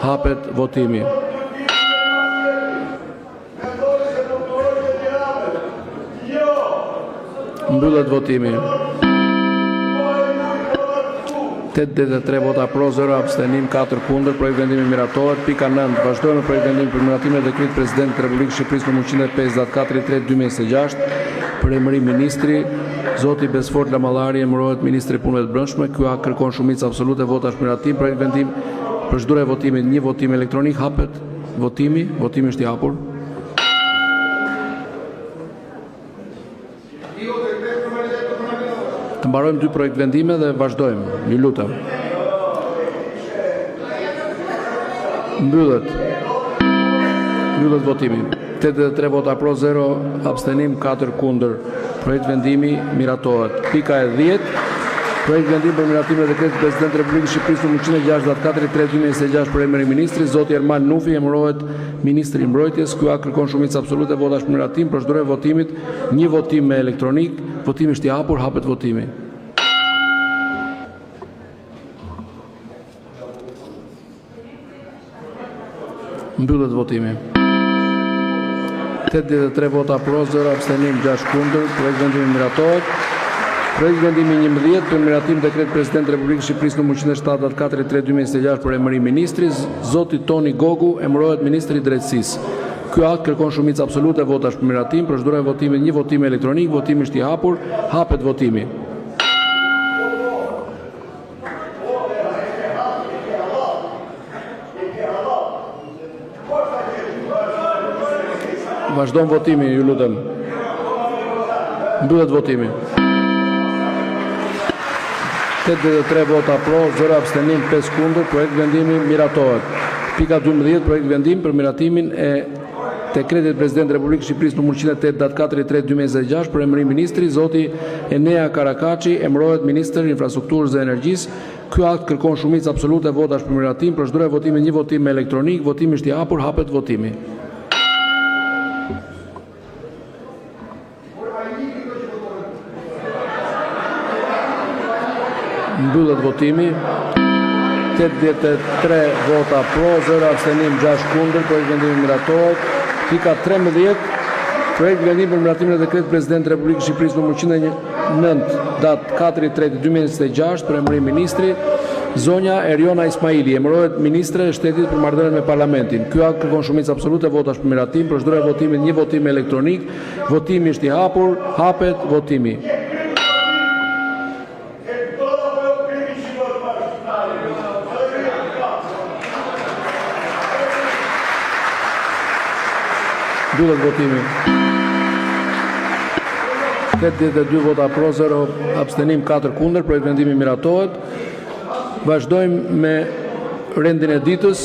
Hapet votimi. Mbyllet votimi. 83 vota pro, 4 kundër, asnjë abstenim. Projektvendimi miratohet. Pika 9. Vazhdojmë me projektvendimin “Për miratimin e dekretit të Presidentit të Republikës Shqipërisë nr.105, datë 4.3.2026, “Për emërim ministri””. Zoti Besfort Lamallari emërohet ministër i Punëve të Brendshme. Ky akt kërkon shumicë absolute votash për miratim. Projektvendim... Procedura e votimit: një votim me elektronikë. Hapet votimi. Votimi është i hapur. Të mbarojmë dy projektvendime dhe vazhdojmë, ju lutem! Mbyllet votimi. 83 vota pro, asnjë abstenim, 4 kundër. Projektvendimi miratohet. Pika e 10-të: projektvendim “Për miratimin e dekretit të Presidentit të Republikës Shqipërisë nr.106, datë 4.3.2026, “Për emërim ministri””. Zoti Ermal Nufi emërohet ministër i Mbrojtjes. Ky akt kërkon shumicë absolute votash për miratim. Procedura e votimit: një votim me elektronikë. Votimi është i hapur. Hapet votimi. Mbyllet votimi. 83 vota pro, asnjë abstenim, 6 kundër. Projektvendimi miratohet. Projektvendimi i 11-të: “Për miratimin e dekretit të Presidentit të Republikës Shqipërisë nr.107, datë 4.3.2026, “Për emërim ministri””. Zoti Toni Gogu emërohet ministër i Drejtësisë. Ky akt kërkon shumicë absolute votash për miratim. Procedura e votimit: një votim me elektronikë. Votimi është i hapur. Hapet votimi. Vazhdon votimi, ju lutem! Mbyllet votimi. 83 vota pro, asnjë abstenim, 5 kundër. Projektvendimi miratohet. Pika 12: projektvendim “Për miratimin e dekretit të Presidentit të Republikës Shqipërisë nr.108, datë 4.3.2026, “Për emërim ministri””. Zoti Enea Karakaçi emërohet ministër i Infrastrukturës dhe Energjisë. Ky akt kërkon shumicë absolute votash për miratim. Procedura e votimit: një votim me elektronikë. Votimi është i hapur. Hapet votimi. Mbyllet votimi. 83 vota pro, asnjë abstenim, 6 kundër. Projektvendimi miratohet. Pika 13: projektvendim “Për miratimin e dekretit të Presidentit të Republikës Shqipërisë nr.109, datë 4.3.2026, “Për emërim ministri””. Zonja Erjona Ismaili emërohet ministre e Shtetit për Marrëdhëniet me Parlamentin. Ky akt kërkon shumicë absolute votash për miratim. Procedura e votimit: një votim me elektronikë. Votimi është i hapur. Hapet votimi. Mbyllet votimi. 82 vota pro, asnjë abstenim, 4 kundër. Projektvendimi miratohet. Vazhdojmë me rendin e ditës.